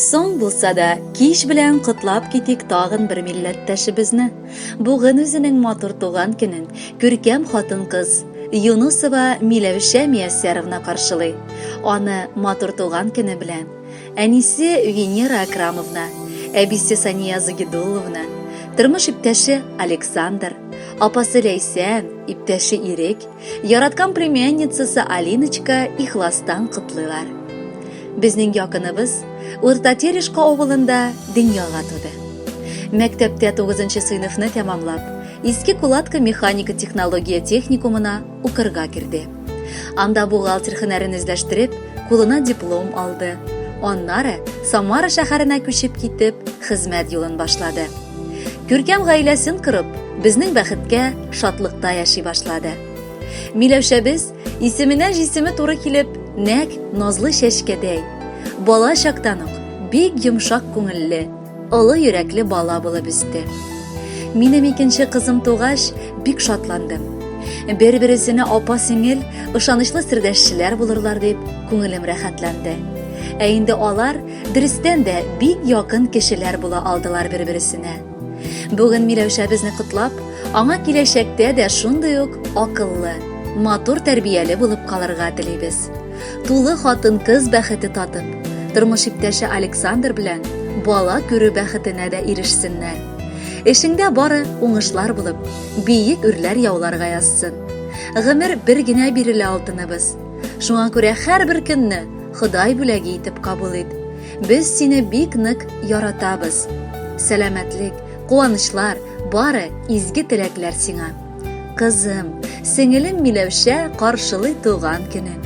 Соң булса да, кич белән котлап китик тагын бер милләттәшебезне. Бүген үзенең матур туган көнен күркәм хатын-кыз Юнусова Миләүшә Мияссәровна каршылый. Аны матур туган көне белән әнисе Венера Акрамовна, әбисе Сания Загидулловна, тормыш иптәше Александр, апасы Ләйсән, иптәше Ирек, Яраткан племянницасы Алиночка ихластан котлыйлар. Безнең якыныбыз Урта Терешка авылында дөньяга туды. Мәктәптә 9 сыйныфны тәмамлап, Иске Кулатка механика технология техникумына укырга керде. Анда бухгалтер һөнәрен үзләштереп, кулына диплом алды. Аннары Самара шәһәренә күчеп китеп, хезмәт юлын башлады. Күркәм гаиләсен корып, безнең бәхеткә шатлыкта яши башлады. Миләүшәбез исеменә җисеме туры килеп, нәк назлы чәчкәдәй. Бала чактан ук бик йомшак күңелле, олы йөрәкле бала булып үсте. Минем икенче кызым тугач, бик шатландым. Бер-бересенә апа-сеңел, ышанычлы сердәшчеләр булырлар дип, күңелем рәхәтләнде. Ә инде алар Дөрестән дә, бик якын кешеләр була алдылар бер-бересенә. Бүген Миләүшәбезне котлап, аңа киләчәктә дә шундый ук акыллы, матур тәрбияле булып калырга телибез. Тулы хатын-кыз бәхете татып, тормыш иптәше Александр белән бала күрү бәхетенә дә ирешсеннәр. Эшеңдә бары уңышлар булып, биек үрләр яуларга язсын. Гомер бер генә бирелә алтыныбыз. Шуңа күрә һәрбер көнне Ходай бүләге итеп кабул ит. Без сине бик нык яратабыз. Сәламәтлек, куанычлар, бары изге теләкләр сиңа. Кызым, сеңелем Миләүшә каршылый туган көнен.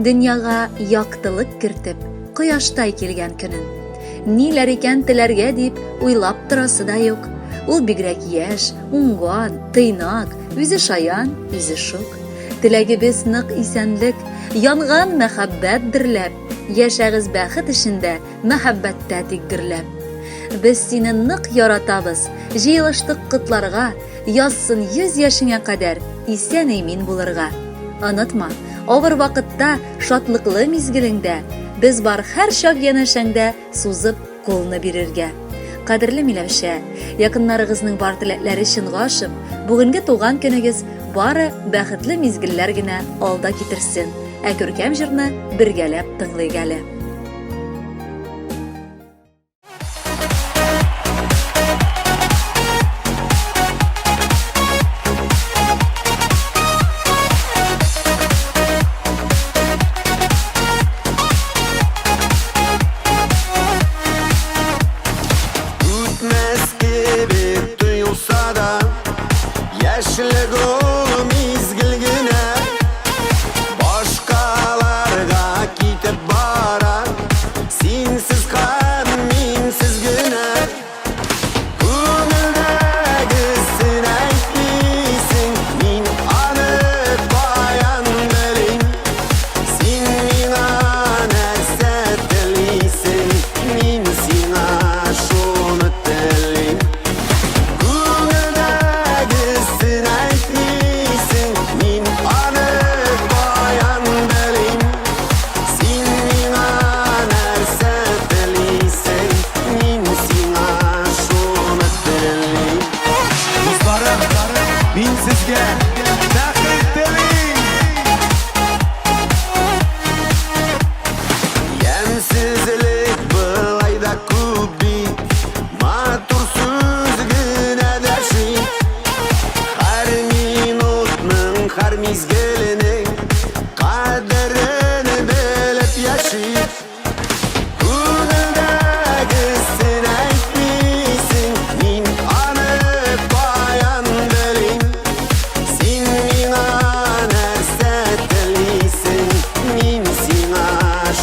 Дөньяга яктылык кертеп, кояштай килгән көнен. Ниләр икән теләргә дип уйлап торасы да юк. Ул бигрәк яшь, уңган, тыйнак, үзе шаян, үзе шук. Теләгебез нык исәнлек, янган мәхәббәт дөрләп, яшәгез бәхет эчендә, мәхәббәттә тик гөрләп. Без сине нык яратабыз, җыелыштык котларга, язсын 100 яшеңә кадәр исән-имин булырга. Онытма, авыр вакытта, шатлыклы мизгелеңдә, без бар һәрчак янәшәңдә сузып кулны бирергә. Кадерле Миләүшә, якыннарыгызның бар теләкләре чынга ашып, бүгенге туган көнегез бары бәхетле мизгелләр генә алда китерсен. Ә күркәм җырны бергәләп тыңлыйк әле. Үтмәс кебек тоелса да, Яшьлек ул мизгел генә. Башкаларга китеп бара, Синсез һәм минсез генә. Күңелдәгесен әйтмисең, мин аны каян белим? Син миңа нәрсә телисең, мин сиңа шуны телим. Күңелдәгесен әйтмисең, мин аны каян белим? Син миңа нәрсә телисең, мин сиңа шуны телим. Дусларым, мин сезгә бәхет телим! Ямьсезлек былай да күп бит, матур сүз генә дәшми. Һәр минутның, һәр мизгеленең Кадерен белеп яшик. Күңелдәгесен әйтмисең, мин аны каян белим? Син миңа нәрсә телисең, мин сиңа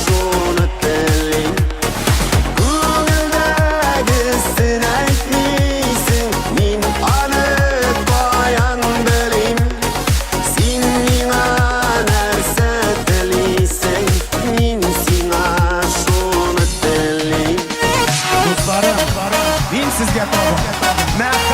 шуны телим. Күңелдәгесен әйтмисең, мин аны каян белим? Син миңа нәрсә телисең, мин сиңа шуны телим. Дусларым, мин сезгә тагын мәхәббәт.